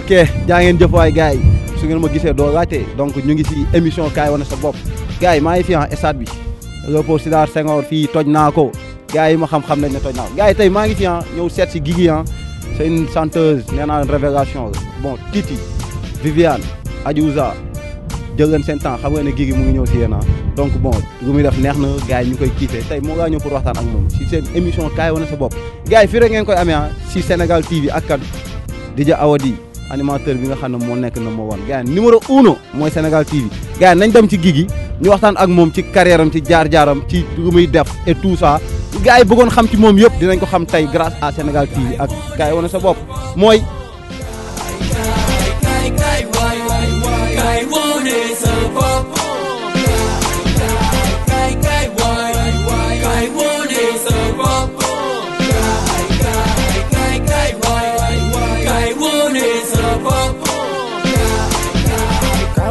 ok jaa ngeen jëf waay gars yi su ngeen ma gisee doo laajte donc ñu ngi si émission kaay wane sa bopp gars yi maa ngi fi stade bi Léopold Sédar Senghor fii toj naa ko gars yi ma xam-xam nañ ne toj naa ko gars yi tey maa ngi fi ñëw seet si Guigui c'est une chanteuse nee naa révélation bon Titi Viviane Adiouza jël leen seen temps xam nga ne Guigui mu ngi ñëw si yéen donc bon lu muy def neex na gars yi ñu koy kiifee tey moo ngaa ñëw pour waxtaan ak moom si seen émission kaay wane sa bopp gars yi fii rek ngeen koy amee si Sénégal TV ak kan DJ Awadi animateur bi nga xam ne moo nekk na moo wan gars yi numéro 1 mooy Sénégal TV gars yi nañ dem ci Guigui ñu waxtaan ak moom ci carrière am ci jaar-jaaram ci lu muy def et tout ça gars yi bëggoon xam ci moom yëpp dinañ ko xam tey grâce à Sénégal TV ak kaay wane sa bopp mooy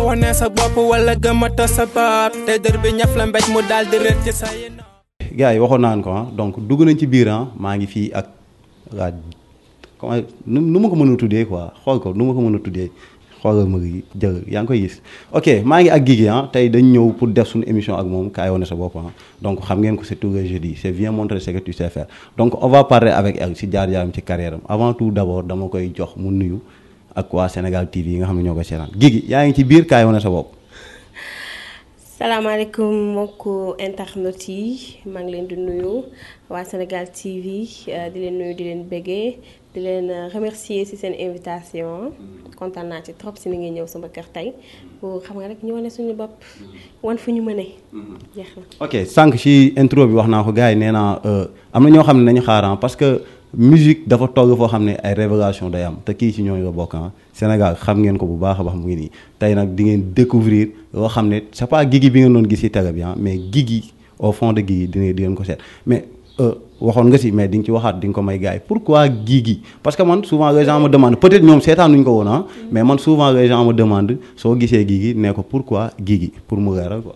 wane sa bopp wala gëmata sa bopp te dër bi ñaf la mbéj mu daal di rër ci sa yéen. gars yi waxoon naan ko donc dugg nañ ci biir maa ngi fii ak waa comment nu ma ko mën a tuddee quoi xool ko nu ma ko mën a tuddee xoolal ma jël yaa ngi koy gis ok maa ngi ak Guigui tey dañ ñëw pour def suñu émission ak moom kaay wane sa bopp donc xam ngeen ko c'est tous les jeudis c'est viens montrer ce que tu sais faire donc on va parler avec elle si jaar-jaaram ci carrière am avant tout d'abord dama koy jox mu nuyu ak waa Sénégal TV yi nga xam ne ñoo koy seetaan Guigui yaa ngi ci biir kaay wane sa bopp. salaamaaleykum mbokku internet yi maa ngi leen di nuyu waa Sénégal TV di leen nuyu di leen béggee di leen remercier ci seen invitation kontaan naa ci trop si ni ngay ñëw sama kër tey pour xam nga rek ñu wane suñu bopp wan fu ñu mënee. jeex na ok sànq ci intro bi wax naa ko gars yi nee naa am na ñoo xam ne nañu xaar parce que. musique dafa togg foo xam ne ay révélation day am te kii ci ñooñu la bokk Sénégal xam ngeen ko bu baax a baax mu ngi nii tey nag di ngeen découvrir loo xam ne c'est pas Guigui bi ngeen doon gis ci télé bi mais Guigui au fond de Guigui di ngeen ko seet mais waxoon nga ci mais di nga ci waxaat di nga ko may gars yi pourquoi Guigui parce que man souvent les gens me demandent peut-être ñoom seetaanuñ ko woon mais man souvent les gens me demandent soo gisee Guigui ne ko pourquoi Guigui pour mu leeral quoi.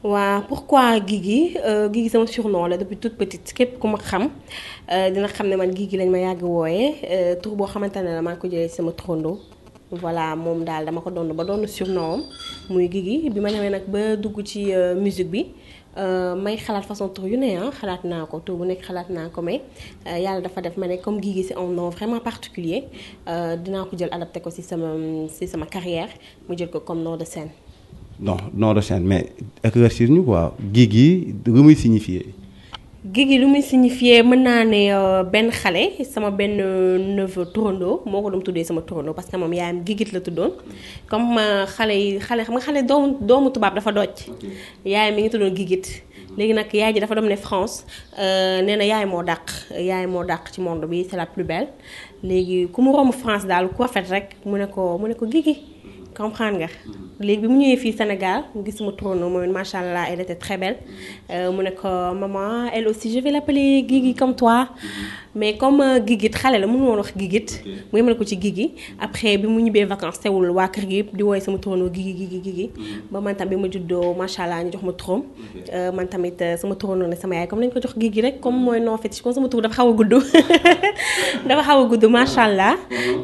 waaw pourquoi Guigui Guigui sama surnom la depuis toute petite képp ku ma xam dina xam ne man Guigui lañ ma yàgg wooyee tur boo xamante ne la maa ngi ko jëlee sama trondo voilà moom daal dama ko doon ba doon surnom muy Guigui bi ma ñëwee nag ba dugg ci musique bi may xalaat façon tur yu ne xalaat naa ko tur bu nekk xalaat naa ko mais yàlla dafa def ma ne comme Guigui c'est un nom vraiment particulier dinaa ko jël adapté ko ci sama carrière mu jël ko comme nom de scène. non nom de scène mais éclaircir ñu quoi Guigui lu muy signifier. Guigui lu muy signifier mën naa ne benn xale sama benn neveu turando moo ko doon tuddee sama turando parce que moom yaayam Guigui la tuddoon comme xale xam nga xale doomu tubaab dafa doj yaayam mi ngi tuddoon Guigui léegi nag yaay ji dafa doon ne France nee na yaay moo dàq ci monde bi c'est la plus belle léegi ku mu romb France daal ku rafet rek mu ne ko Guigui comprendre nga léegi bi mu ñëwee fii Sénégal mu gis sama turando moom macha allah elle était très belle mu ne ko maman elle aussi je vais l'appeler Guigui comme toi mais comme Guigui xale la mënu woon wax Guigui mu yemale ko ci Guigui après bi mu ñibbee vacances teewul waa kër gi yëpp di woowee sama turando Guigui ba man tam bi ma juddoo macha allah ñu jox ma turam man tamit sama turando ne sama yaay comme nañ ko jox Guigui rek comme mooy non fétiche comme sama tur dafa xaw a gudd macha allah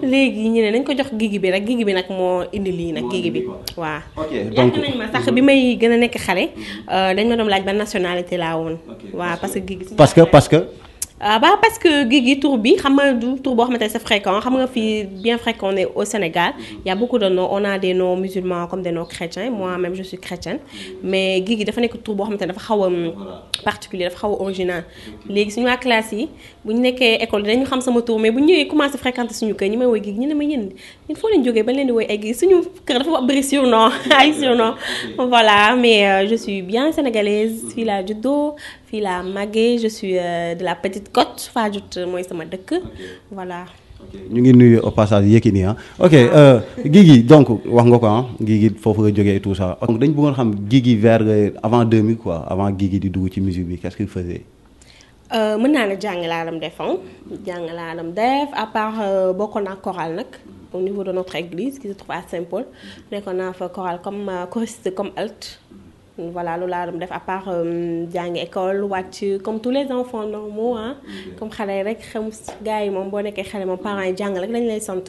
léegi ñu ne nañ ko jox Guigui bi rek Guigui bi nag moo indi lii nag Guigui bi waaw. ok donc nañ ma sax bi may gën a nekk xale dañ ma doon laaj ban nationalité laa woon. waaw parce que Guigui. parce que. parce que Guigui tur bi xam nga du tur boo xamante ne c'est fréquent xam nga fii bien fréquent on est au Sénégal il y a beaucoup de noms on a des noms musulmans comme des noms chrétiens moi-même je suis chrétienne mais Guigui dafa nekk tur boo xamante ne dafa xaw a particulier dafa xaw a original léegi suñu waa classe yi bu ñu nekkee école dinañu xam sama tur mais bu ñu ñëwee commencé fréquenter suñu kër ñi may woy Guigui ñu ne ma yéen foo leen jógee ba leen di woy ay Guigui suñu kër dafa bëri surnom ay surnom voilà mais je suis bien sénégalaise fii laa juddoo fii laa màggee je suis de la petite Côte Fadiouth mooy sama dëkk voilà. ñu ngi nuyu au passage Yékini ok Guigui donc wax nga ko Guigui foofu nga jógee et tout ça donc dañ bëggoon xam Guigui vers avant 2000 quoi avant Guigui di dugg ci musique bi qu'est-ce qu'il faisait. mën naa ne jàng laa dem def à part bokkoon naa chorale nag au niveau de notre église qui se trouve à Saint-Paul nekkoon naa fa chorale comme choriste comme alt voilà loolu laa doon def à part jàngi école wàcc comme tous les enfants normaux ah. comme xale yi rek xam gars yi moom boo nekkee xale moom parents yi jàng rek lañ lay sant.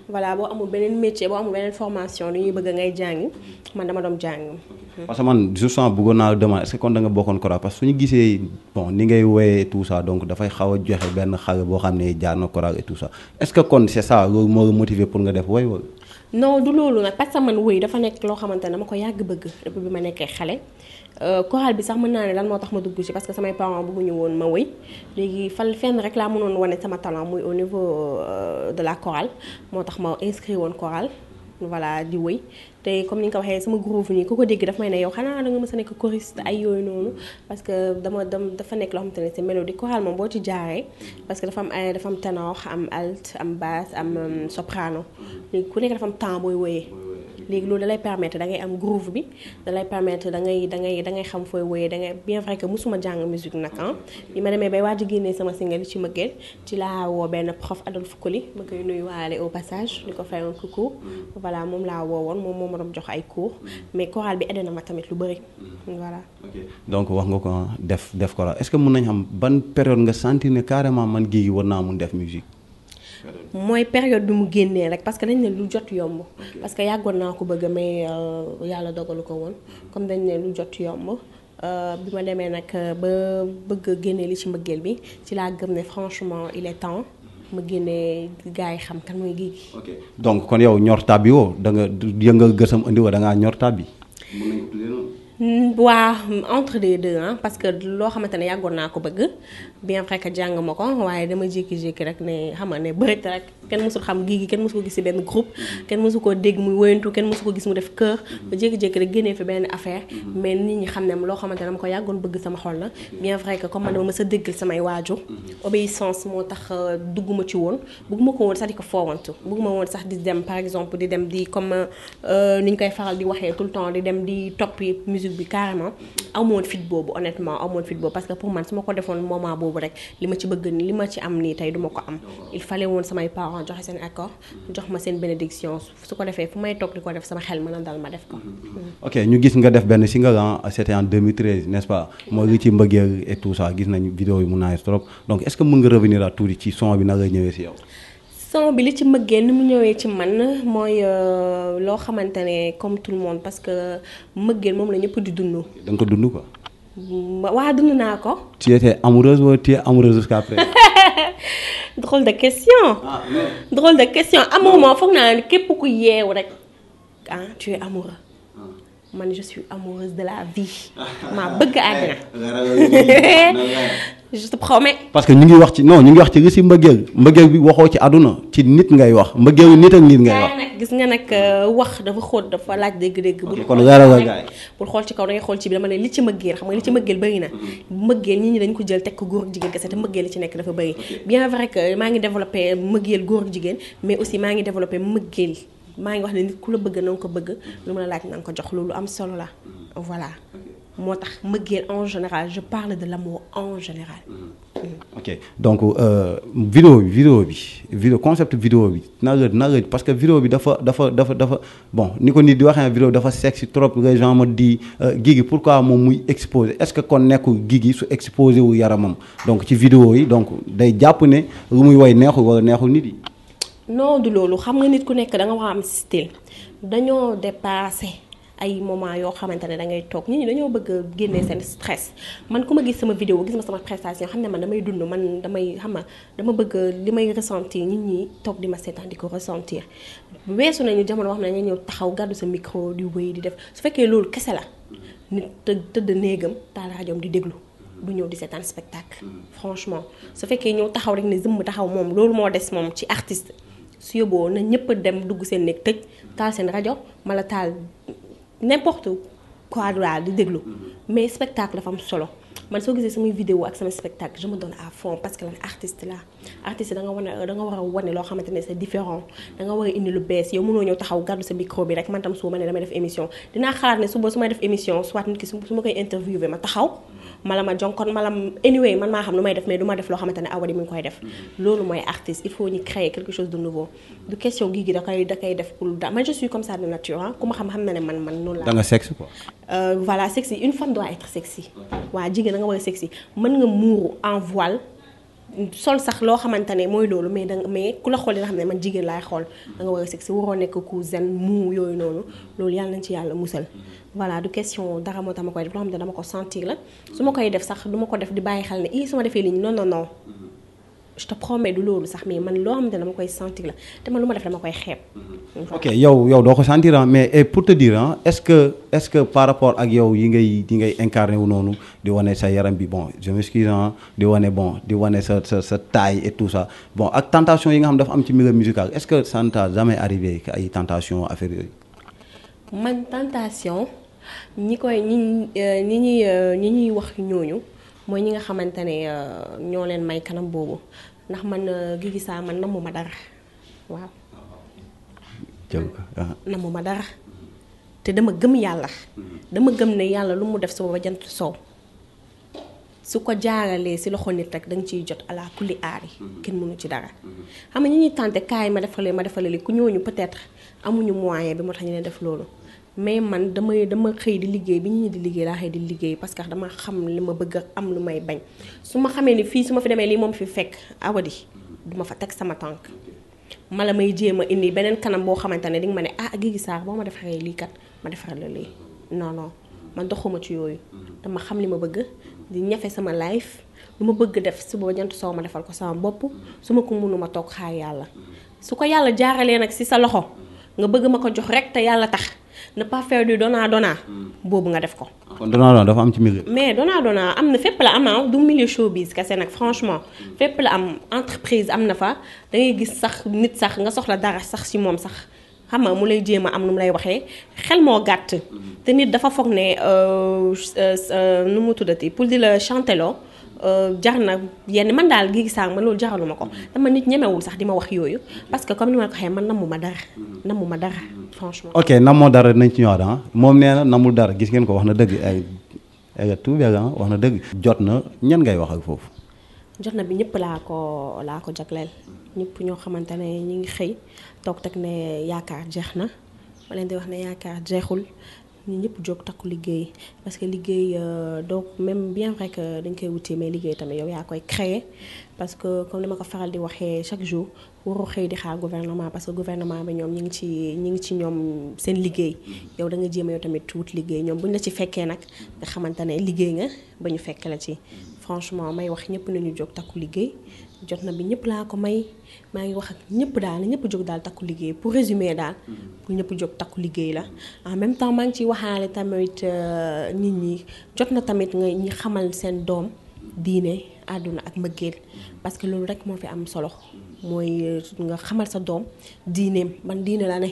voilà boo amul beneen métier boo amul beneen formation lu ñuy bëgg ngay jàngi man dama doon jàng. parce que man justement bëggoon naa demande est-ce que kon da nga bokkoon chorale parce que suñu gisee bon ni ngay woyee tout ça donc dafay xaw a joxe benn xale boo xam ne jaar na chorale et tout ça est-ce que kon c'est ça loolu moo la motivé pour nga def woy wala. non du loolu nag parce que man woy dafa nekk loo xamante ne dama ko yàgg bëgg depuis bi ma nekkee xale. chorale bi sax mën naa ne lan moo tax ma dugg ci parce que samay parents bëgguñu woon ma woy léegi fenn rek laa mënoon wane sama talent muy au niveau de la chorale moo tax ma inscrit woon chorale. voilà di wëy te comme ni nga ko waxee sama groove nii ku ko dégg daf may ne yow xanaa da nga mës a nekk choriste ay yooyu noonu parce que dafa nekk loo xamante ne c'est mélodie chorale moom boo ci jaaree parce que dafa am ténor am alt am basse am soprano léegi ku nekk dafa am temps booy wëyee léegi loolu dalay permettre da ngay am groove bi dalay permettre da ngay xam fooy wëyee da ngay bien vrai que musuma jàng musique nag ah bi ma demee bay waaj a génnee sama single ci Mbëggeel ci laa woo benn prof Adolphe Coly ma koy nuyuwaale au passage di ko fay un coucou voilà moom laa woowoon moom moo ma doon jox ay cours mais chorale bi aidé na ma tamit lu bëri voilà. donc wax nga ko def chorale est-ce que mën nañ xam ban période nga sentir ne carrément man Guigui war naa mun def musique. mooy période bi mu génnee rek parce que dañ ne lu jot yomb parce que yàggoon naa ko bëgg mais yàlla dogalu ko woon comme dañ ne lu jot yomb bi ma demee nag ba bëgg a génnee li ci Mbëggeel bi ci laa gëm ne franchement il est temps ma génnee gars yi xam kan mooy Guigui. ok donc kon yow ñor tab bi woo da nga yëngal gësam indi woo da ngaa ñor tab bi. waa entre les deux ah parce que loo xamante ne yàggoon naa ko bëgg bien vrai que jàng ma ko waaye dama jékki-jékki rek ne xam nga ne bëreet rek kenn mësul xam Guigui kenn mësu ko gis ci benn groupe kenn mësu koo dégg muy woyantu kenn mësu ko gis mu def chœur ba jékki-jékki rek génnee fi benn affaire mais nit ñi xam ne loo xamante ne dama ko yàggoon bëgg sama xol la bien vrai que comme man dama mës a déggal samay waajur obéissance moo tax dugguma ci woon bëgguma ko woon sax di ko foowantu bëgguma woon sax di dem par exemple di dem di comme ni ñu koy faral di waxee tout le temps di dem di toppi musique bi carrément amoon fit boobu honnêtement amoon fit boobu parce que pour man su ma ko defoon moment boobu rek li ma ci bëgg ni li ma ci am nii tey duma ko am il fallait woon samay parents joxe seen accord jox ma seen bénédiction su ko defee fu may toog di ko def sama xel mën a dal ma def ko. ok ñu gis nga def benn single c'était en 2013 n'est-ce pas mooy li ci Mbëggeel et tout ça gis nañu vidéo yi mu nice trop donc est-ce que mën nga revenir à tuuti ci son bi na nga ñëwee si yow. son bi li ci Mbëggeel ni mu ñëwee ci man mooy loo xamante ne comme tout le monde parce que Mbëggeel moom la ñëpp di dund. da nga ko dund quoi. waa dund naa ko. tu étais amoureuse wala tu es amoureuse jusqu'à présent. drôle de question. drôle de question amour moom foog naa ne képp ku yeew rek tu es amoureux. man je suis amoureuse de la vie. maa bëgg àddina. je te promets. parce que ñu ngi wax ci li si mbëggeel bi waxoo ci àdduna ci nit ngay wax mbëggeelu nit ak nit ngay wax. nag gis nga nag wax dafa xóot dafa laaj dégg-dégg. kon leeral gaay pour xool ci kaw da ngay xool ci bi dama ne li ci mbëggeel xam nga li ci mbëggeel bëri na. mbëggeel nit ñi dañ ko jël teg ko góor ak jigéen kese te mbëggeel li ci nekk dafa bëri. bien vrai que maa ngi développé mbëggeel góor ak jigéen mais aussi maa ngi développé mbëggeel maa ngi wax ne nit ku la bëgg na nga ko bëgg lu ma la laaj na nga ko jox loolu am solo la voilà. moo tax mbëggeel en général je parle de l'amour en général. ok donc vidéo concept vidéo bi na la parce que vidéo bi dafa bon ni ko nit di waxee vidéo dafa sexy trop les gens me di Guigui pourquoi moom muy exposé est-ce que kon nekkul Guigui su exposé wu yaramam donc ci vidéo yi donc day jàpp ne lu muy woy neexul wala neexul nit yi. non du loolu xam nga nit ku nekk da nga war a am style dañoo dépassé. ay moment yoo xamante ne da ngay toog nit ñi dañoo bëgg a génnee seen stress man ku ma gis sama vidéo gis ma sama prestation xam ne man damay dund man damay xam nga dama bëgg li may ressentir nit ñi toog di ma seetaan di ko ressentir weesu nañu jamono wax na nga ñëw taxaw gàddu sa micro di wéy di def su fekkee loolu kese la nit tëdd néegam taal rajoom di déglu du ñëw di seetaan spectacle franchement su fekkee ñëw taxaw rek ne zëmm taxaw moom loolu moo des moom ci artiste su yóbboo na ñëpp dem dugg seen néeg tëj taal seen rajo mala taal n'importe quoi daal di déglu mais spectacle dafa am solo man soo gisee samay vidéo ak sama spectacle je me donne à fond parce que lan artiste la artiste da nga war a wane loo xamante ne c'est différent da nga war a indi lu bees yow mënoo ñëw taxaw gàddu sa micro bi rek man tam su ma ne damay def émission dinaa xalaat ne suba su may def émission soit nit ki su ma koy interviewé ma taxaw mala ma jonkon mala anyway man maa xam lu may def mais du ma def loo xamante ne Awadi mi ngi koy def loolu mooy artiste il faut ñu créer quelque chose de nouveau du question Guigui da koy def pour da man je suis comme ça de nature ah ku ma xam na ne man noonu la da nga sexe quoi. voilà sexy une femme doit être sexy waa jigéen da nga war a sexy mën nga muuru en voile sol sax loo xamante ne mooy loolu mais ku la xool dina xam ne man jigéen laay xool da nga war a sexy waroo nekk ku zen muu yooyu noonu loolu yàlla nañ ci yàlla musal voilà du question dara moo tax ma koy def loo xam ne dama ko sentir la su ma koy def sax du ma ko def di bàyyi xel ne su ma defee lii non je te promets du loolu sax mais man loo xam ne dama koy sentir la te man lu ma def dama koy xeeb. ok yow doo ko sentir mais pour te dire est-ce que par rapport ak yow yi ngay incarné wu noonu di wane sa yaram bi bon je m'excuse di wane sa taille et tout ça bon ak tentation yi nga xam dafa am ci milieu musical est-ce que ça ne t'a jamais arrivé que ay tentation affaire yooyu. man tentation ñi ñuy wax ñooñu. mooy ñi nga xamante ne ñoo leen may kanam boobu ndax man Guigui Sarr man namuma dara waaw. namuma dara te dama gëm yàlla. dama gëm ne yàlla lu mu def suba ba jant soow su ko jaaralee si loxo nit rek da nga ciy jot ala kulli aari kenn mënu ci dara. xam nga ñi ñuy tànte kaay ma defale li ku ñooñu peut-être amuñu moyen bi moo tax ñu leen def loolu. mais man dama xëy di liggéey bi ñu di liggéey laa xëy di liggéey parce que dama xam li ma bëgg am lu may bañ su ma xamee ni fii su ma fi demee lii moom fi fekk Awadi duma fa teg sama tànk ma la may jéem a indi beneen kanam boo xamante ne di nga ma ne Guigui Sarr boo ma defaree lii kat ma defaral la lii non man doxuma ci yooyu dama xam li ma bëgg di ñafe sama life lu ma bëgg def suba ba jant soo ma defal ko sama bopp su ma ko mënuma toog xaar yàlla su ko yàlla jaaralee nag si sa loxo nga bëgg ma ko jox rek te yàlla tax ne pas faire du donnant boobu nga def ko. kon donnant dafa am ci milieu. mais donnant am na fépp la am du milieu showbiz kese nag franchement fépp la am entreprise am na fa da ngay gis sax nit sax nga soxla dara sax ci moom sax xam nga mu lay jéem a am nu mu lay waxee xel moo gàtt. te nit dafa foog ne nu mu tuddati pour di la chanteloo jar na yenn man daal Guigui Sarr man loolu jaraluma ko dama nit ñemewul sax di ma wax yooyu parce que comme ni ma ko waxee man namuma dara franchement. ok namoo dara nañ ci ñëwaat moom nee na namul dara gis ngeen ko wax na dëgg ay tout bien wax na dëgg. jot na ñan ngay wax ak foofu. jot na bi ñëpp laa ko jagleel ñëpp ñoo xamante ne ñu ngi xëy toog teg ne yaakaar jeex na ma leen di wax ne yaakaar jeexul. ñu ñëpp jóg takku liggéey parce que liggéey donc même bien vrai que dañ koy wutee mais liggéey tamit yow yaa koy créer parce que comme ni ma ko faral di waxee chaque jour waroo xëy di xaar gouvernement parce que gouvernement bi ñoom ñi ngi ci ñoom seen liggéey yow da nga jéem yow tamit wut liggéey ñoom bu ñu la ci fekkee nag nga xamante ne liggéey nga ba ñu fekk la ci franchement may wax ñëpp nañu jóg takku liggéey jot na bi ñëpp laa ko may maa ngi wax ak ñëpp daal na ñëpp jóg daal takku liggéey pour résumer daal pour ñëpp jóg takku liggéey la en même temps maa ngi ciy waxaale tamit nit ñi jot na tamit nga ñi xamal seen doom diine àdduna ak mbëggeel parce que loolu rek moo fi am solo mooy nga xamal sa doom diineem ban diine la ne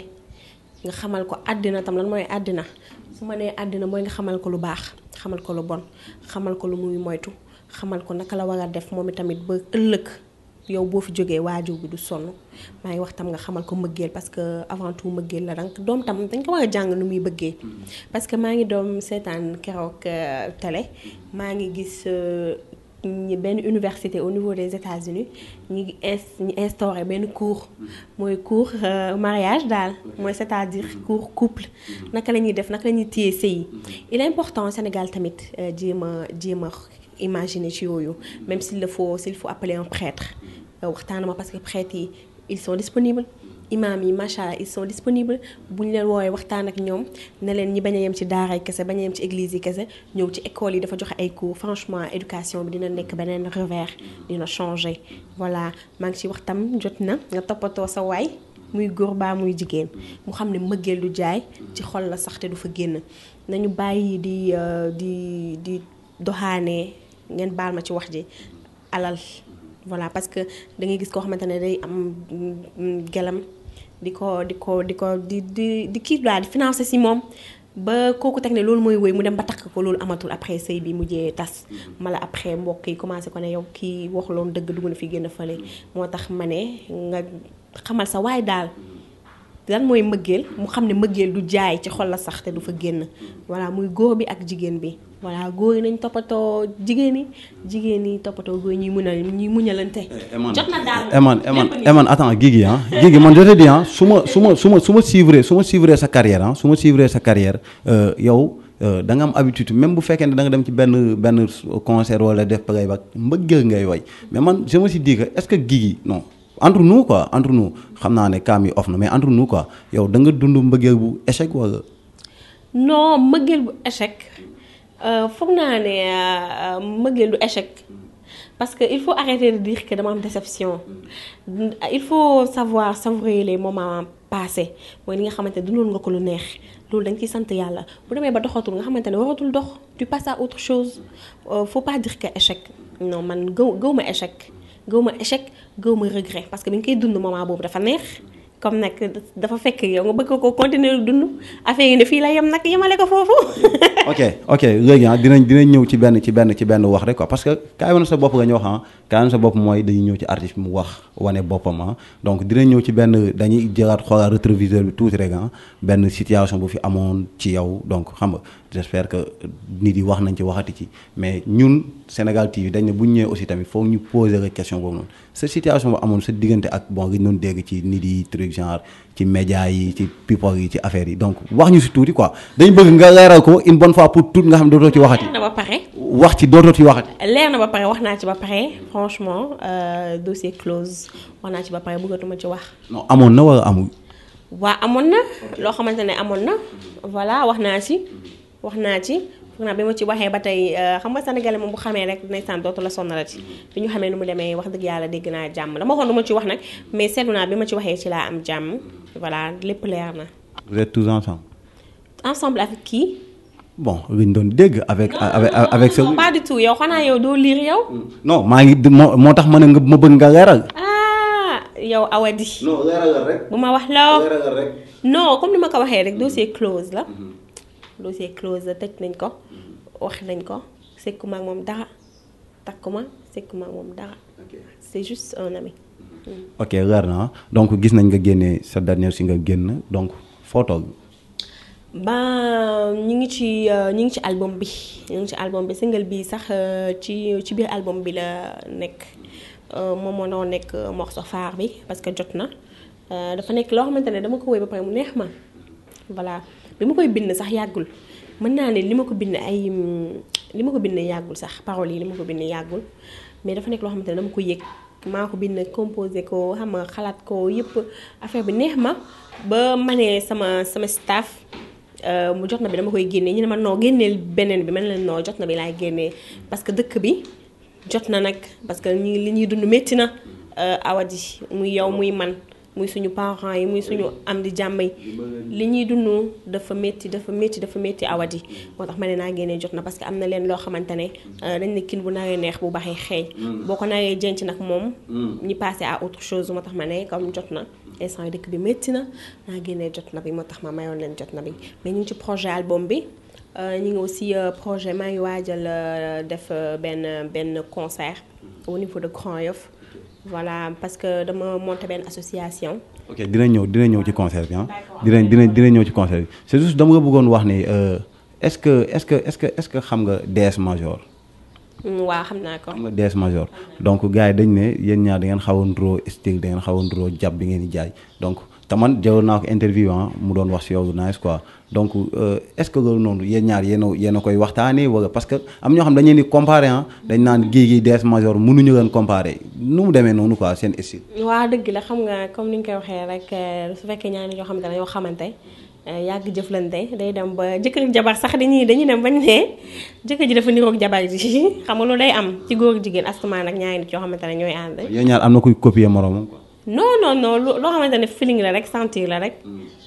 nga xamal ko àddina tam lan mooy àddina su ma nee àddina mooy nga xamal ko lu baax xamal ko lu bon xamal ko lu muy moytu xamal ko naka la war a def moom itamit ba ëllëg yow boo fi jógee waajur bi du sonn maa ngi wax tam nga xamal ko mbëggeel parce que avant tout mbëggeel la donc doom tam dañ ko war a jàng nu muy bëggee parce que maa ngi doom seetaan keroog télé maa ngi gis benn université au niveau des États-Unis ñu instauré benn cours mooy cours mariage daal mooy c'est-à-dire cours couple naka la ñuy def naka la ñuy téye sëy il est important Sénégal tamit jéem a imaginer ci yooyu même s'il faut appeler un prêtre waxtaanama parce que prêtres yi ils sont disponibles imam yi macha allah ils sont disponibles bu ñu leen woowee waxtaan ak ñoom ne leen ñi bañ a yem ci daara yi kese bañ a yem ci église yi kese ñëw ci école yi dafa joxe ay cours franchement éducation bi dina nekk beneen revers dina changer voilà maa ngi ci wax tam jot na nga toppatoo sa waay muy góor baa muy jigéen mu xam ne mbëggeel du jaay ci xol la sax te du fa génn nañu bàyyi di doxaanee ngeen baal ma ci wax ji alal voilà parce que da ngay gis koo xamante ne day am gelam di kii daal di financer si moom ba kooku teg ne loolu mooy woy mu dem ba takk ko loolu amatul après sëy bi mujjee tas mala après mbokk yi commencé ko ne yow kii waxuloon dëgg dugg na fi génn fële moo tax ma ne nga xamal sa waay daal lan mooy mbëggeel mu xam ne mbëggeel du jaay ci xol la sax te du fa génn voilà muy góor bi ak jigéen bi voilà góor yi nañ toppatoo jigéen yi toppatoo góor ñuy muñalante. jot na daal Eman attends Guigui Guigui man je te dis su ma suivre sa carrière su ma suivre sa carrière yow da nga am habitude même bu fekkee ne da nga dem ci benn concert wala def playback mbëggeel ngay way mais man je me suis dit que est-ce que Guigui non entre nous xam naa ne kaam yi off na mais entre nous quoi yow da nga dund mbëggeel bu échec wala. non mbëggeel bu échec foog naa ne mbëggeel du échec parce que il faut arrêter de dire que dama am déception il faut savoir savourer les moments passés mooy li nga xamante ne dundoon nga ko lu neex loolu da nga ciy sant yàlla bu demee ba doxatul nga xamante ne waratul dox tu passes à autre chose faut pas dire que échec non man gëw ma échec gëw ma regret parce que bi nga koy dund moment boobu dafa neex comme nag dafa fekk yow nga bëgg ko continuer dund affaire yi ne fii la yem nag yemale ko foofu. ok léegi dinañ ñëw ci benn wax rek quoi parce que kaay wane sa bopp nga ñu wax kaay wane sa bopp mooy dañuy ñëw ci artiste mu wax wane boppam donc dinañ ñëw ci benn dañuy jëlaat xoolaat rétroviseur bi tuuti rek benn situation bu fi amoon ci yow donc xam nga j'espère que nit yi wax nañ ci waxati ci mais ñun Sénégal TV dañ ne bu ñu ñëwee aussi tamit foog ñu poser la question boobu noonu sa situation bu amoon sa diggante ak bon li ñu doon dégg ci nit yi truc genre ci média yi ci people yi ci affaire yi donc wax ñu si tuuti quoi dañ bëgg nga leeral ko une bonne fois pour tout nga xam ne dootoo ci waxati. leer na ba pare. wax ci dootoo ci waxati. leer na ba pare wax naa ci ba pare franchement dossier close wax naa ci ba pare bëggatuma ci wax. non amoon na wala amul. waa amoon na loo xamante ne amoon na voilà wax naa ci foog naa bi ma ci waxee ba tey xam nga sénégalais moom bu xamee rek ndeysaan dootu la sonnalati bi ñu xamee nu mu demee wax dëgg yàlla dégg naa jàmm dama waxoon du ma ci wax nag mais seetlu naa bi ma ci waxee ci laa am jàmm voilà lépp leer na. vous êtes tous ensemble. ensemble avec qui. bon li ñu doon dégg avec non pas du tout yow xanaa yow doo lire yow. non maa ngi moo tax ma ne ma bëgg nga leeral. yow Awadi. non leeralal rek. bu ma wax loo leeralal rek. non comme ni ma ko waxee rek dossier close la. dossier close la tëj nañ ko wax nañ ko sekkuma ak moom dara takkuma sekkuma ak moom dara c'est juste un ami. ok leer na donc gis nañ nga génnee sa dernier si nga génn donc foo toog. ba ñu ngi ci album bi single bi sax ci biir album bi la nekk moom moo doon nekk morceau phare bi parce que jot na dafa nekk loo xamante ne dama ko woy ba pare mu neex ma voilà. bi ma koy bind sax yàggul mën naa ne li ma ko bind yàggul sax paroles yi li ma ko bind yàggul mais dafa nekk loo xamante ne dama ko yëg maa ko bind composé ko xam nga xalaat ko yëpp affaire bi neex ma ba ma ne sama staff mu jot na bi dama koy génnee ñu ne ma noo génneel beneen bi man leen noo jot na bi laay génnee parce que dëkk bi jot na nag parce que li ñuy dund métti na Awadi muy yow muy man muy suñu parents yi muy suñu am di jàmm yi li ñuy dund dafa métti Awadi moo tax ma ne naa génnee jot na parce que am na leen loo xamante ne dañ ne kin bu naree neex bu baxee xeeñ boo ko naree jenc nag moom ñi passé à autre chose moo tax ma ne comme jot na instant dëkk bi métti na naa génnee jot na bi moo tax ma mayoon leen jot na bi mais ñu ngi ci projet album bi ñu ngi aussi projet maa ngi waajal def benn concert au niveau de Grand Yoff voilà parce que dama monté benn association. ok dinañ ñëw ci concert bi dinañ ñëw ci concert bi c'est juste dama nga bëggoon wax ni est-ce que xam nga DS Major. waaw xam naa ko. xam nga DS Major donc gars yi dañ ne yéen ñaar da ngeen xaw a nduróo style da ngeen xaw a nduróo jàpp bi ngeen di jaay donc te man jëloon naa ko interview mu doon wax si yow lu nice quoi donc est-ce que loolu noonu yéen ñaar yéen a koy waxtaanee wala parce que am ñoo xam dañu leen di comparer dañ naan Guigui DS Major mënuñu leen comparer nu mu demee noonu quoi seen style. waaw dëgg la xam nga comme ni ñu koy waxee rek su fekkee ñaari ñoo xamante ne yoo xamante yàgg jëflante day dem ba jëkkër jabar sax dañuy dem bañ ne jëkkër ji dafa niroog jabar ji xam nga loolu day am ci góor jigéen astumaan ak ñaari nit yoo xamante ne ñooy ànd. yéen ñaar am na kuy copier moromam quoi. non loo xamante ne feeling la rek sentir la rek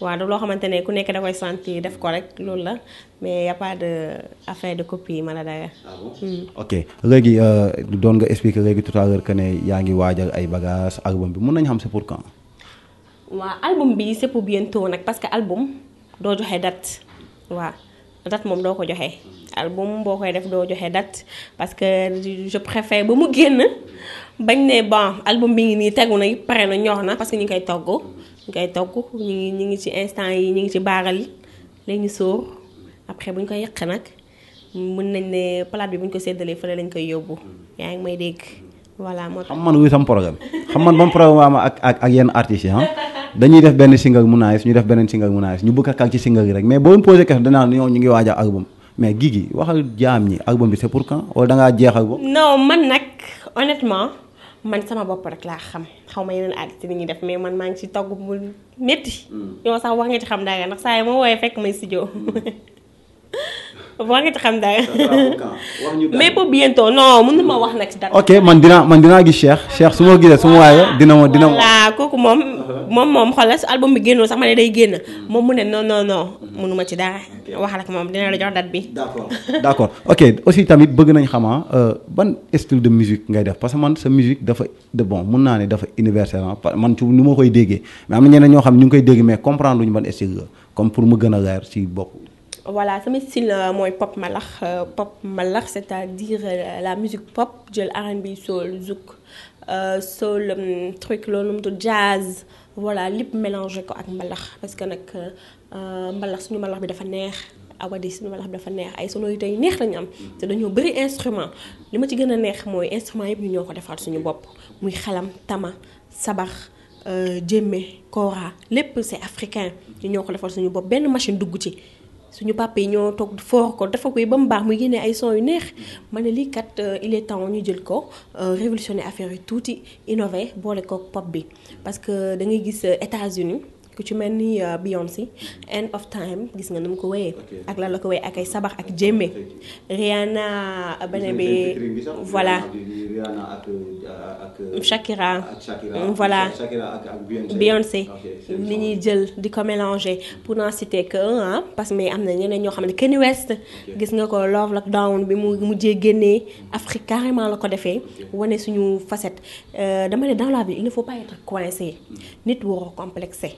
waaw loo xamante ne ku nekk da koy sentir def ko rek loolu la mais y a pas de affaire de copie ma la dara. ok léegi doon nga expliquer léegi tout à l'heure que ne yaa ngi waajal ay bagages album bi mën nañu xam c'est pour quand. waaw album bi c'est pour bientôt nag parce que album doo joxe date waaw date moom doo ko joxe album boo koy def doo joxe date parce que je préfère ba mu génn bañ ne bon album bi ngi nii tegu na pare na ñor na parce que ñu ngi koy togg ngay togg ñu ngi ci instant yi ñu ngi ci baaral léegi ñu sóor après bu ñu ko yàq nag mën nañ ne palaat bi bu ñu ko séddalee fële lañ koy yóbbu yaa ngi may dégg voilà moo tax. xam man wuy sama programme xam man ban programme ak yenn artistes yi dañuy def benn single mu nice ñu def beneen single mu nice ñu bëgg a kal ci single yi rek mais boo leen posé question danaa ñoo ñu ngi waaj a album mais Guigui waxal jaam ñi album bi c'est pour quand wala da ngaa jeex album. non man nag honnêtement man sama bopp rek laa xam xaw ma yeneen artistes yi ñuy def mais man maa ngi ci togg mu métti. yow sax wax nga ci xam dara ndax saa yi ma woowee fekk may studio. war nga ci xam dara. mais pour bientôt non mën na ma wax nag ci dara. ok man dinaa gis Cheikh su ma gisee su ma waaye dina ma. voilà kooku moom xoolal su album bi génnoo sax ma ne day génn moom mu ne non mënuma ci dara waxal ak moom dina la jox date bi. d'accord ok aussi tamit bëgg nañ xamaa ban style de musique ngay def parce que man sa musique dafa mun naa ne dafa universel man ci ni ma koy déggee mais am na ñeneen ñoo xam ñu ngi koy dégg mais comprendre luñu ban style la comme pour mu gën a leer ci bopp. voilà sama style mooy pop mbalax c'est-à-dire la musique pop jël R&B soul zouk soul truc loolu mu tudd jazz voilà lépp mélangé ko ak mbalax parce que nag mbalax suñu mbalax bi dafa neex awadi suñu mbalax bi dafa neex ay sonorités yu neex lañu am te dañoo bëri instrument li ma ci gën a neex mooy instrument yëpp ñu ñoo ko defaat suñu bopp muy xalam tama sabax jémé kora lépp c'est africain ñu ñoo ko defaat suñu bopp benn machine dugg ci suñu papa yi ñoo toog foor ko dafa koy ba mu baax muy génnee ay son yu neex ma ne lii kat il est temps ñu jël ko révolutionner affaire yi tuuti innover boole ko pop bi parce que da ngay gis États-Unis ku ci mel ni Beyoncé End of Time gis nga ni mu ko wéyee ak lan la ko wéyee ak ay sabax ak jémé Rihanna beneen bi voilà Shakira voilà Beyoncé li ñuy jël di ko mélanger pour n'en citer que un parce que mais am na ñeneen ñoo xam ne Kanye West gis nga ko Love Lockdown bi mu mujjee génnee Afrique carrément la ko defee wane suñu facette dama ne dans la vie il ne faut pas être coincé nit waroo complexé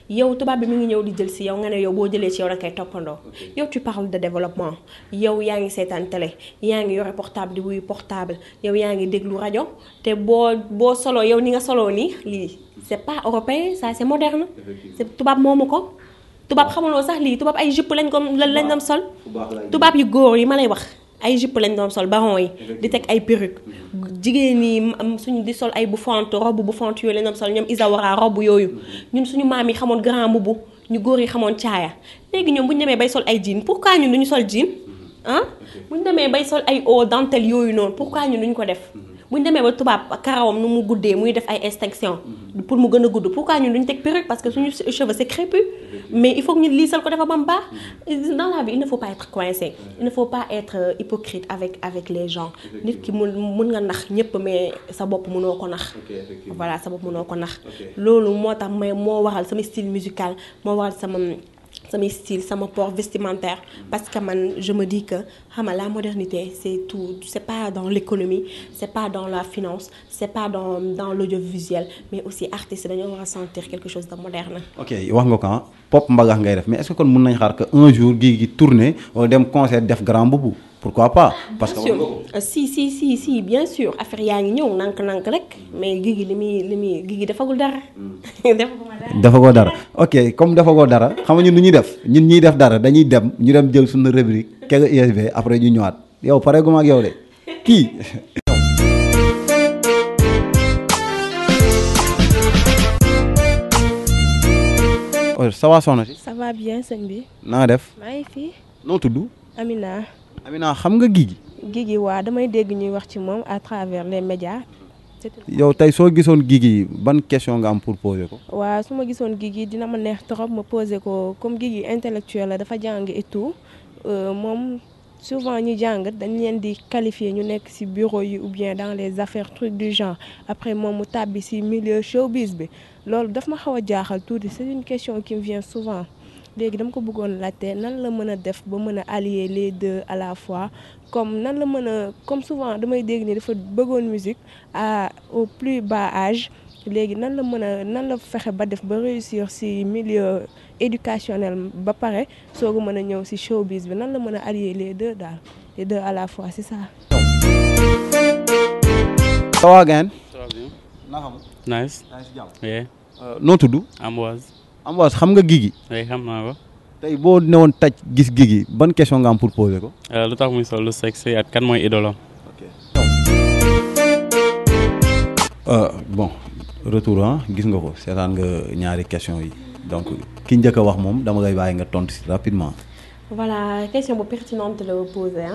yow tubaab bi mi ngi ñëw di jël si yow nga ne yow boo jëlee ci yow da nga koy toppandoo yow tu parles de développement yow yaa ngi seetaan télé yaa ngi yore portable di wuyu portable yow yaa ngi déglu rajo te boo solo yow ni nga soloo nii lii c'est pas européen ça c'est moderne c'est tubaab moomu ko tubaab xamuloo sax lii tubaab ay jupe lañ doon sol tubaab yu góor yi ma lay wax ay jupe lañ doon sol baron yi di teg ay perruque jigéen ñi suñu di sol ay bouffante robe bouffante yooyu lañ doon sol ñoom Isawara robe yooyu ñun suñu maam yi xamoon grand mbubu ñu góor yi xamoon caaya léegi ñoom bu ñu demee bay sol ay jean pourquoi ñun duñu sol jean bu ñu demee bay sol ay haut dentelle yooyu noonu pourquoi ñun duñu ko def bu ñu demee ba tubaab karawam nu mu guddee muy def ay extension pour mu gën a gudd pourquoi ñun duñu teg perruque parce que suñu cheveux c'est crépus mais il faut que ñu liisal ko dafa ba mu baax dans la vie il ne faut pas être coincé il ne faut pas être hypocrite avec les gens nit ki mun nga nax ñëpp mais sa bopp mënoo ko nax voilà sa bopp mënoo ko nax loolu moo tax mais moo waral sama style musical moo waral sama style sama port vestimentaire parce que man je me dis que xam nga la modernité c'est tout c'est pas dans l'économie c'est pas dans la finance c'est pas dans l'audiovisuel mais aussi artiste dañoo war a sentir quelque chose de moderne. ok wax nga ko pop mbagax ngay def mais est-ce que kon mën nañ xaar que un jour Guigui tourner wala dem concert def grand boubou pourquoi pas. parce que si bien sûr affaire yaa ngi ñëw nank rek mais Guigui li muy Guigui defagul dara. defagoo dara ok comme defagoo dara xam nga ñun nu ñuy def ñun ñuy def dara dañuy dem ñu dem jël suñu rubrique kega ISB après ñu ñëwaat yow pare guma ak yow de kii. ça va soxna si. ça va bien sëñ bi. na nga def. maa ngi fi. noo tudd. Amina xam nga Guigui. Guigui waa damay dégg ñuy wax ci moom à travers les médias. yow tey soo gisoon Guigui ban question nga am pour poser ko. waaw su ma gisoon Guigui dina ma neex trop ma poser ko comme Guigui intellectuel la dafa jàng et tout moom souvent ñi jàng dañ leen di qualifier ñu nekk ci bureau yi ou bien dans les affaires trucs du genre après moom mu tàbbi ci milieu showbiz bi loolu daf ma xaw a jaaxal tuuti c'est une question qui me vient souvent. léegi dama ko bëggoon laajte nan la mën a def ba mën a allier les deux à la fois comme nan la mën a comme souvent damay dégg ni dafa bëggoon musique au plus bas âge léegi nan la fexe ba def ba réussir ci milieu éducationnel ba pare soogu mën a ñëw ci showbiz bi nan la mën a allier les deux daal les deux à la fois c'est ça. ça va gain. Ça va bien. na xam. Nice. Nice jàmm. Yeah. noo tudd. Ambroise xam nga Guigui. oui xam naa ko. tey boo newoon taj gis Guigui ban question nga am pour poser ko. lu tax muy sol lu sexy ak kan mooy idolam. bon retour gis nga ko seetaan nga ñaari question yi donc ki njëkk a wax moom dama lay bàyyi nga tontu si rapidement. voilà question bu pertinente la posé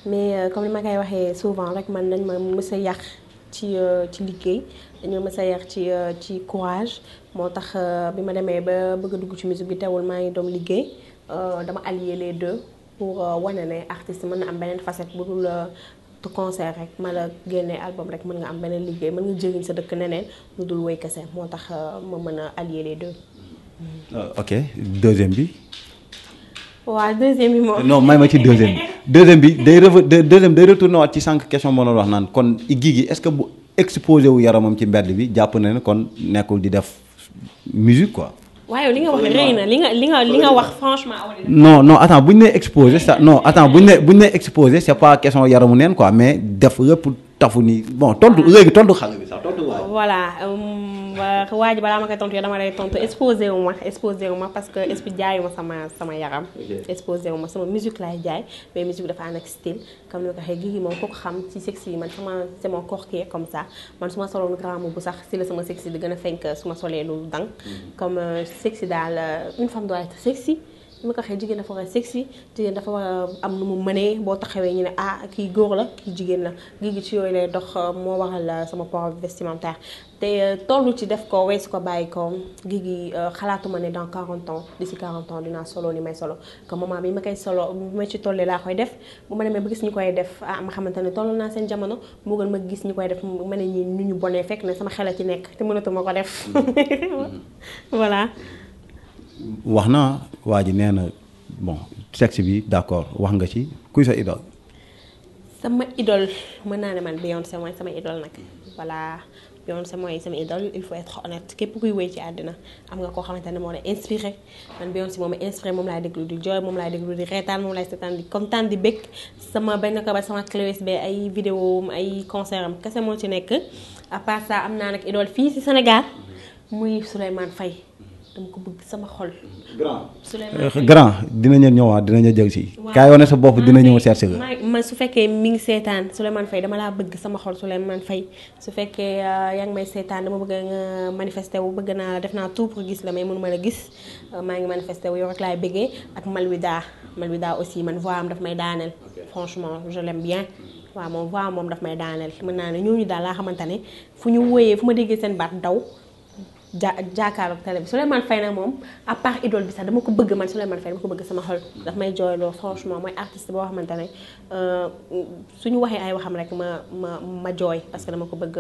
mais comme ni ma koy waxee souvent rek man dañ ma mës a yàq ci liggéey dañu mës a yàq ci courage moo tax bi ma demee ba bëgg a dugg ci musique bi teewul maa ngi doom liggéey dama allier les deux pour wane ne artiste mën na am beneen facette bu dul tu concert rek ma la génnee album rek mën nga am beneen liggéey mën nga jëriñ sa dëkk neneen lu dul woy kese moo tax ma mën a allier les deux. ok deuxième bi. waaw deuxième bi moom. non may ma ci deuxième bi day retourné waat ci 5 questions moo doon wax naan kon Guigui est-ce que bu exposé wu yaramam ci mbedd bi jàpp na ne kon nekkul di def musique quoi. waaye li nga wax rëy na li nga wax franchement. non attends bu ñu nee exposé ça non attends bu ñu nee exposé c'est pas question yaramu neen quoi mais def lépp tafu ni bon tontu xale bi sax tontu waay. voilà waa ji balaa ma koy tontu yow dama lay tontu exposé wu ma parce que jaayuma sama yaram. exposé wu ma sama musique laay jaay mais musique dafa ànd ak style comme ni ma ko waxee Guigui moom kooku xam ci sexy yi man c'est mon corps qui est comme ça man su ma soloon grand bu sax si la sama sexy di gën a fenk su ma solee lu dang comme sexy daal une femme doit être sexy. li ma ko waxee jigéen dafa war a sexy jigéen dafa war a am nu mu mënee boo taxawee ñu ne kii góor la kii jigéen la Guigui ci yooyu lay dox moo waral sama port vestimentaire te tollu ci def ko weesu ko bàyyi ko Guigui xalaatuma ne dans 40 ans d'ici 40 ans dinaa solo ni may solo que moment bi ma koy solo bu ma ci tollee laa koy def bu ma demee ba gis ñu koy def ma xamante ne toll naa seen jamono moo gën ma gis ñu koy def ma ne ñi ñu bonee fekk ne sama xel a ci nekk te mënatuma ko def voilà. wax na waa ji nee na bon sexe bi d'accord wax nga ci kuy sa idole. sama idole mën naa ne man Beyoncé mooy sama idole nag voilà Beyoncé mooy sama idole il faut être honnête képp kuy wéy ci àddina am nga koo xamante ne moo la inspiré man Beyoncé moom la inspiré moom laay déglu di jooy moom laay déglu di reetaan moom laay seetaan di kontaan di bëgg sama benn ko ba sama clé USB ay vidéo ay concert am kese moo ci nekk à part ça am naa nag idole fii ci Sénégal muy Souleymane Faye dama ko bëgg sama xol. grand dinañu ñëwaat dinañu jël si. waaw kaay wane sa bopp dina ñëw seet si la. man su fekkee mi ngi seetaan Souleymane Faye dama laa bëgg sama xol Souleymane Faye su fekkee yaa ngi may seetaan dama bëgg nga manifester wu bëgg naa def naa tout pour gis la mais mënuma la gis maa ngi manifester wu yow rek laay bëggee ak Malwida aussi man voix am daf may daaneel. franchement je l'aime bien. waaw moom voix moom daf may daaneel mën naa ne ñooñu daal laa xamante ne fu ñu wóyee fu ma déggee seen baat daw. jaakaarloog télé bi Souleymane Faye nag moom à part idole bi sax dama ko bëgg man Souleymane Faye dama ko bëgg sama xol daf may jooyloo franchement mooy artiste boo xamante ne suñu waxee ay waxam rek ma jooy parce que dama ko bëgg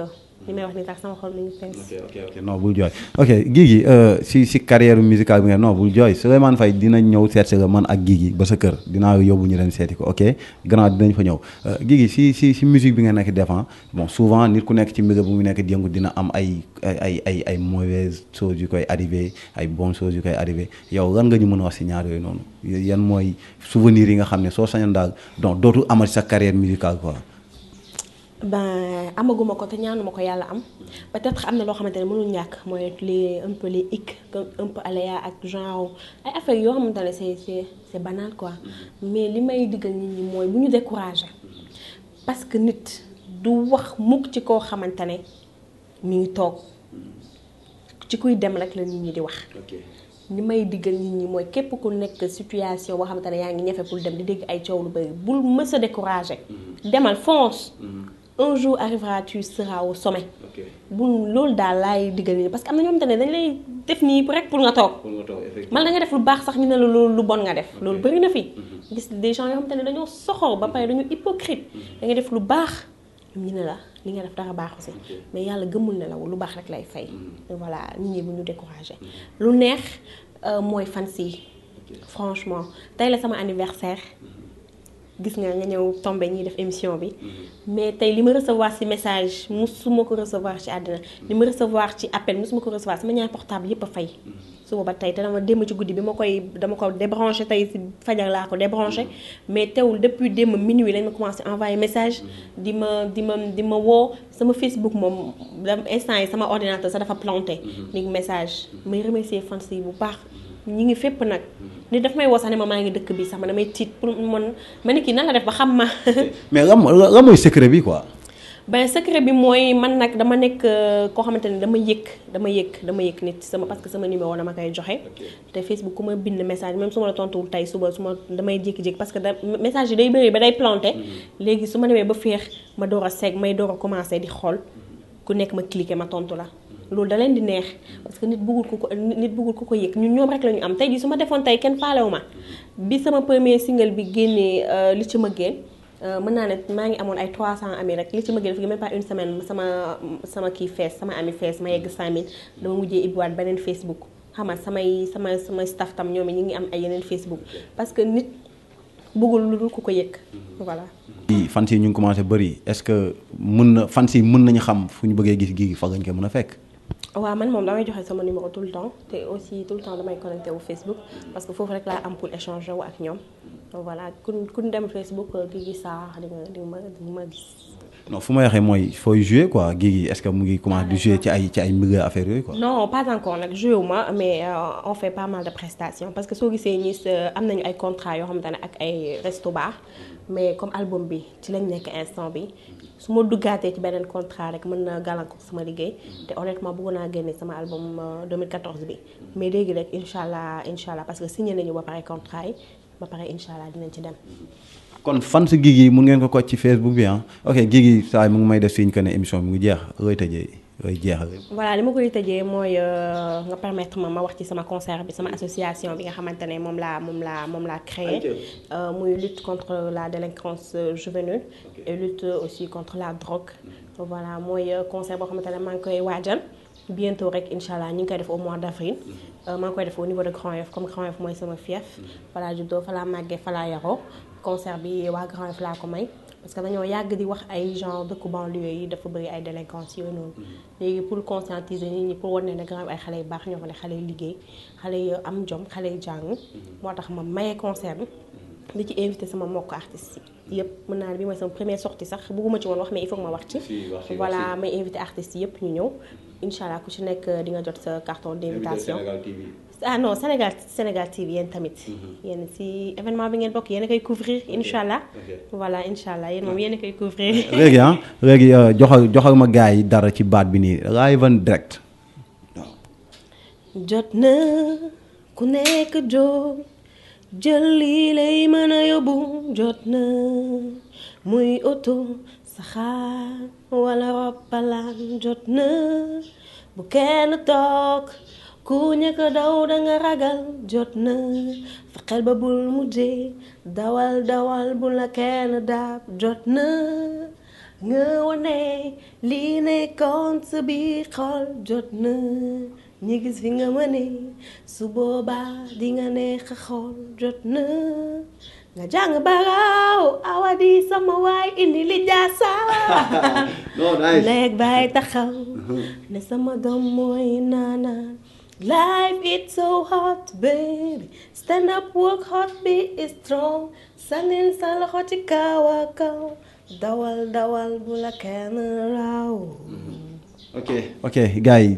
li may wax ni tax sama xol mi ngi fees. ok non bul jooy ok Guigui si carrière musicale bi nga non bul jooy Souleymane Faye dinañ ñëw seet si la man ak Guigui ba sa kër dinaa yóbbu ñu leen seeti ko ok grand dinañ fa ñëw Guigui si musique bi nga nekk defan bon souvent nit ku nekk ci milieu bu mu nekk di yëngu dina am ay mauvaises choses yu koy arrivé ay bonnes choses yu koy arrivé yow lan nga ñu mën a wax si ñaar yooyu noonu yan mooy souvenirs yi nga xam ne soo sañoon daal donc dootu amal sa carrière musicale quoi. ben amaguma ko te ñaanuma ko yàlla am peut-être am na loo xamante ne mënul ñàkk mooy un peu les hic un peu aléa ak genre ay affaires yoo xamante ne c'est banal quoi mais li may diggal nit ñi mooy bu ñu découragé parce que nit du wax mukk ci koo xamante ne mi ngi toog ci kuy dem rek la nit ñi di wax. li may diggal nit ñi mooy képp ku nekk situation boo xamante ne yaa ngi ñafe pour dem di dégg ay coow lu bëri bul mës a découragé demal fonce. un jour arrivera tu seras au sommet. bu loolu daal laay diggal nii parce que am na ñoo xamante ne dañ lay def nii rek pour nga toog. man da nga def lu baax sax ñu ne la loolu lu bon nga def. loolu bëri na fi. gis des gens yoo xamante ne dañoo soxor ba pare dañu hypocrite. da nga def lu baax ñu ne la li nga def dara baaxu si mais yàlla gëmul ne la lu baax rek lay fay. voilà nit ñi bu ñu découragé. lu neex mooy fans yi franchement tey la sama anniversaire. gis nga ñëw tombé ñuy def émission bi mais tey li ma recevoir ci message musuma ko recevoir ci àddina li ma recevoir ci appel musuma ko recevoir sama ñaari portable yëpp a fay suba ba tey te dama démb ci guddi bi dama ko débranché tey si fajar laa ko débranché mais teewul depuis démb minuit lañ ma commencé envoyer message di ma woo sama Facebook moom instant yi sama ordinateur sax dafa planté ni message may remercier fans yi bu baax ñi ngi fépp nag nit daf may woo sax ne maa ngi dëkk bi sax ma damay tiit pour ma ni kii nan la def ba xam ma mais lan mooy secret bi quoi. ben secret bi mooy man nag dama nekk koo xamante ne dama yëg nit sama parce que sama numéro dama koy joxe te Facebook ku ma bind message même su ma la tontuwul tey suba su ma damay jékki-jékki parce que message yi day bëri ba day planté léegi su ma demee ba féex ma door a seeg may door a commencé di xool ku nekk ma cliqué ma tontu la loolu da leen di neex parce que nit bëggul ku ko yëg ñun ñoom rek la ñu am tey jii su ma defoon tey kenn faalewu ma bi sama premier single bi génnee li ci ma génn mën naa ne maa ngi amoon ay 300 amis rek li ci ma génn fi même pas une semaine sama kii fees sama ami fees ma yegg 5000 dama mujjee ibbiwaat beneen Facebook xam nga samay staff tam ñoom ñi ngi am ay yeneen Facebook parce que nit bëggul lu dul ku ko yëg voilà. fans yi ñu ngi commencé bëri est-ce que fans yi mën nañu xam fu ñu bëggee gis Guigui fa lañ ko mën a fekk. waaw man moom damay joxe sama numéro tout le temps te aussi tout le temps damay connecté wu Facebook parce que foofu rek laa am pour échanger wu ak ñoom voilà ku dem Facebook Guigui Sarr di ma gis. non fu ma waxee mooy fooy jouer quoi Guigui est-ce que mu ngi commencé di jouer ci ay milieu affaire yooyu quoi. non pas encore nag joué wu ma mais on fait pas mal de prestations parce que soo gisee ñi am nañu ay contrats yoo xamante ne ak ay resto bar mais comme album bi ci lañ nekk instant bi su ma duggaatee ci beneen contrat rek mën na gàllankoor sama liggéey te honnêtement bëggoon naa génne sama album 2014 bi mais léegi rek incha allah parce que signé nañu ba pare contrat yi ba pare incha allah dinañ ci dem. kon fan si Guigui mun ngeen ko ci Facebook bi ok Guigui saa mu ngi may def signe que ne émission bi mu ngi jeex looy jeexal. voilà li ma koy tëjee mooy nga permettre ma wax ci sama concert bi sama association bi nga xamante ne moom laa créé muy lutte contre la délinquance juvénile et lutte aussi contre la drogue voilà mooy concert boo xamante ne maa ngi koy waajal bientôt rek incha allah ñu ngi koy def au mois d'avril maa ngi koy def au niveau de Grand Yoff comme Grand Yoff mooy sama fief voilà juddoo fa laa màggee fa laa yaroo concert bi waa Grand Yoff laa ko may parce que dañoo yàgg di wax ay genre dëkku banlieue yi dafa bëri ay délinquance yooyu noonu léegi pour conscientiser nit ñi pour wane ne Grand Yoff ay xale yu baax ñoo fa ne xale yu liggéey xale yu am jom xale yu jàng moo tax ma maye concert bi di ci invité sama mbokk artistes yi yëpp mën naa ne bi mooy sama première sortie sax bëgguma ci woon wax mais il faut que ma wax ci voilà may invité artistes yi yëpp ñu ñëw incha allah ku ci nekk di nga jot sa carton d'invitation ah non Sénégal TV yéen tamit yéen si événement bi ngeen bokk yéen a koy couvrir incha allah voilà incha allah yéen moom yéen a koy couvrir léegi joxal ma gars yi dara ci baat bi nii live and direct jot na ku nekk jóg jël lii lay mën a yóbbu jot na muy oto saxaar wala roppalaan jot na bu kenn toog ku ñëkk daw danga ragal jot na fexeel ba bul mujjee dawal bu la kenn daab jot na nga wane lii nekkoon sa biir xol jot na ñi gis fi nga mëne su boobaa di nga neex a xool jot na nga jàng baraaw awa di sama waay indi li jaasa léeg baay taxaw ne sama doom mooy naana life it's so hot baby stand up work hard be strong sànnil sa loxo ci kaw a kaw dawal bu la kenn raaw ok gars yi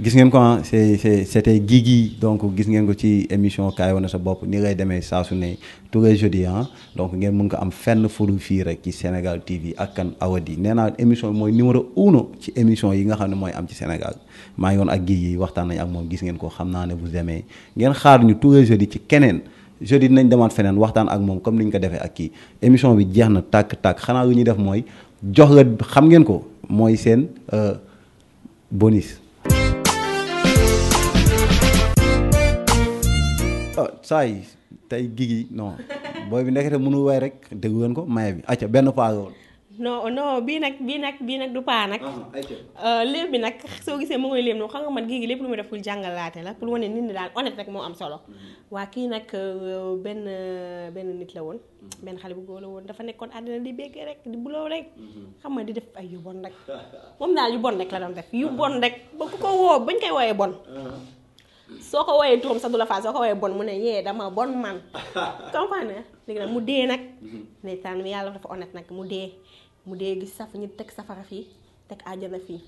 gis ngeen ko c'était Guigui donc gis ngeen ko ci émission kaay wane sa bopp ni lay demee saa su ne tous les jeudis donc ngeen mën ko am fenn furu fii rek ci Sénégal TV ak kan Awadi nee naa émission mooy numéro 1 ci émission yi nga xam ne mooy am ci Sénégal maa ngi woon ak Guigui waxtaan nañ ak moom gis ngeen ko xam naa ne vous aimez ngeen xaar ñu tous les jeudis ci keneen jeudi dinañ demaat feneen waxtaan ak moom comme ni ñu ko defee ak kii émission bi jeex na tàkk xanaa lu ñuy def mooy jox la xam ngeen ko mooy seen bonus. saa yi tey Guigui non booy bi ndekete mënu way rek déggu ngeen ko maye bi acca benn paa la woon. non bii nag du paa nag. léeb bi nag soo gisee mu ngoy léeb noonu xam nga man Guigui lépp lu muy def pour jàngalaate la pour wane nit ñi daal honnête rek moo am solo. waa kii nag benn nit la woon. benn xale bu góor la woon dafa nekkoon àddina di béggee rek di buloo rek. xam nga di def ay yu bon rek. moom daal yu bon rek la doon def yu bon rek ba ku ko woo bañ koy wooyee bon. soo ko woowee turam sax du la faal soo ko woowee bon mu ne yee dama bon man comprendre nga léegi nag mu dee nag ndeysaan yàlla dafa honnête nag mu dee gis ñu teg safara fii teg àjjana fii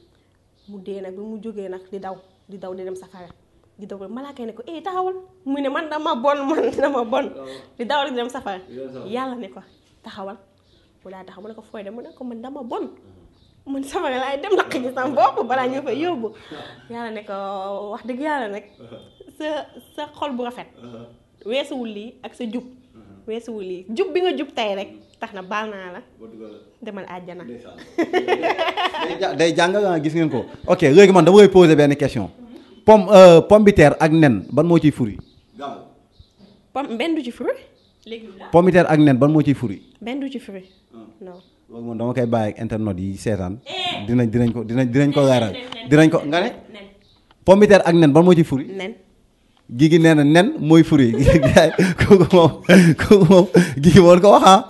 mu dee nag bi mu jógee nag di daw di dem safara di daw malaaka ne ko taxawal mu ne man dama bon di daw di dem safara yàlla ne ko taxawal mu daa taxaw mu ne ko fooy dem mu ne ko man dama bon man safara laay dem naq gi sama bopp balaa ñu fa yóbbu yàlla ne ko wax dëgg yàlla nag sa xol bu rafet weesuwul lii ak sa jub weesuwul lii jub bi nga jub tey rek tax na baal naa la demal àjjana day jàng nga gis ngeen ko ok léegi man dama koy poser benn question pomme de terre ak nen ban moo ciy furi benn du ci fruit léegi pomme de terre ak nen ban moo ciy furi benn du ci fruit non loolu moom dama koy bàyyi ak internet yi seetaan dinañ ko leeral dinañ ko nga ne pomme de terre ak nen ban moo ciy furi nen Guigui nee na nen mooy furi kooku moom Guigui woon ko wax